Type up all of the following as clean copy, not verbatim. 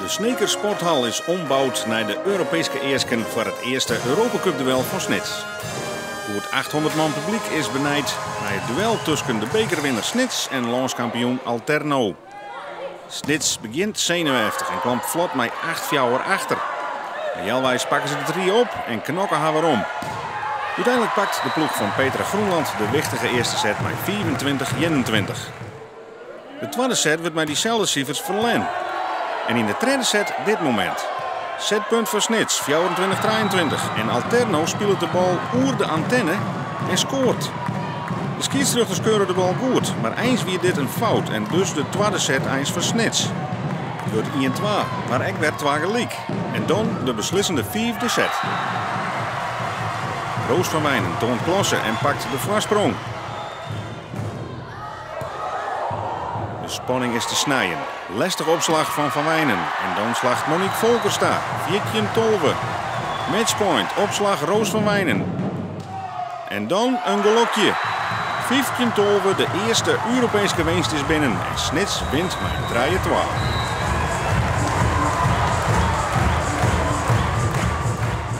De Sneker Sporthal is omboud nei de Europeeske easken foar it earste Europacupduel fan Snits. Goed 800 man publyk is benijd nei it duel tusken de bekerwinner Snits en lânskampioen Alterno. Snits begjint senuweftich en klampt flot mei 8-4 achter. Mar healweis pakke se de trie op en knokke har werom. Uteinlik pakt de ploech fan Petra Groenland de wichtige earste set mei 25-21. De twadde set wurdt mei dyselde sifers ferlern. En yn de tredde set dit momint. Setpunt foar Snits, 24-23 en Alterno spilet de bal oer de antenne en skoart. De skiedsrjochters keure de bal goed, mar eins wie dit in fout en dus de twadde set eins foar Snits. It wurdt 1-2, mar ek wer 2 gelyk. En dan de beslissende fiifde set. Roos van Wijnen toant klasse en pakt de foarsprong. De spanning is te snijen. Lêstige opslach fan Van Wijnen en dan slacht Monique Volkers ta. 14-12. Matchpoint, opslach Roos van Wijnen. En dan in gelokje. 15-12, de earste Europeeske winst is binnen en Snits wint mei 3-2.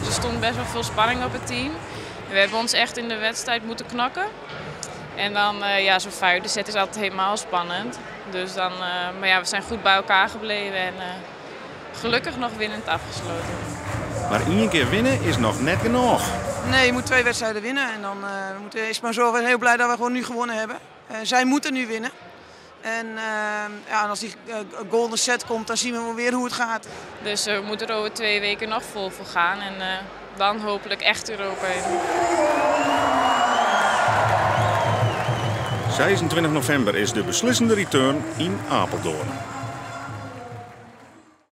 Er stond best wel veel spanning op het team. We hebben ons echt in de wedstrijd moeten knokken. En dan, ja, zo'n vijfde set is altijd helemaal spannend. Dus dan, maar ja, we zijn goed bij elkaar gebleven en gelukkig nog winnend afgesloten. Mar ien kear winne is noch net genôch. Nee, je moet 2 wedstrijden winnen. En dan we moeten eerst maar zorgen, we zijn heel blij dat we gewoon nu gewonnen hebben. Zij moeten nu winnen. En ja, en als die golden set komt, dan zien we wel weer hoe het gaat. Dus we moeten er over 2 weken nog vol voor gaan. En dan hopelijk echt Europa in. 26 novimber is de beslissende return yn Apeldoorn.